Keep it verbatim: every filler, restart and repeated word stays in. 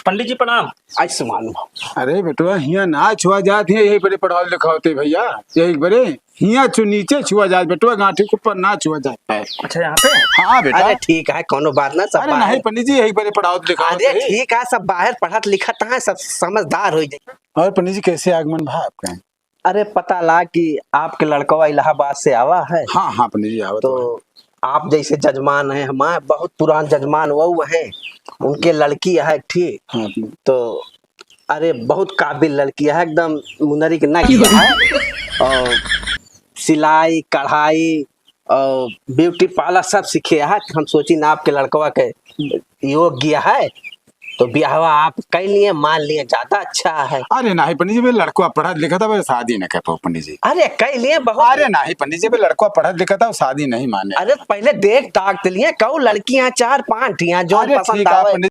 पंडित जी प्रणाम। आयुष्मान भव। अरे बेटवा, हियाँ ना छुआ जात, हियाँ यही बरे पढ़ावत लिखावत है भैया, यही बरे हियाँ छू, नीचे छुआ जात बेटवा, गांठी के ऊपर ना छुआ जात है। अच्छा, यहाँ पे? हाँ बेटा। अरे ठीक है, कौनो बात ना, सब अरे बाहर। नहीं पंडित जी, यही बरे पढ़ावत लिखावत अरे है। ठीक है, सब बाहर पढ़त लिखत हैं, सब समझदार हो जाए। और पंडित जी, कैसे आगमन भा आपका? अरे पता ला कि आपके लड़कवा इलाहाबाद से आवा है। हाँ, हाँ पंडित जी, आवा तो तो है। आप जैसे जजमान हैं, हमारे बहुत पुरान जजमान वो हैं, उनके लड़की है, ठीक? हाँ, हाँ। तो अरे बहुत काबिल लड़की है, एकदम मुनरी के ना किया है। और सिलाई, कढ़ाई और ब्यूटी पार्लर सब सीखे है। हम सोची ना आपके लड़कवा के योग्य है, तो ब्याहवा आप कर लिए, मान लिए, ज्यादा अच्छा है। अरे नहीं पंडित जी, बे लड़कवा पढ़त लिखत है, बे शादी न कर पाओ पंडित जी। अरे कर लिए बहुत। अरे नहीं पंडित जी, बे लड़कवा पढ़त लिखत है, शादी नहीं माने। अरे पहले देख ताक तो लिए, कहू लड़कियां चार पांच ठियां जो अरे पसंद ठीक है आवे। पंडित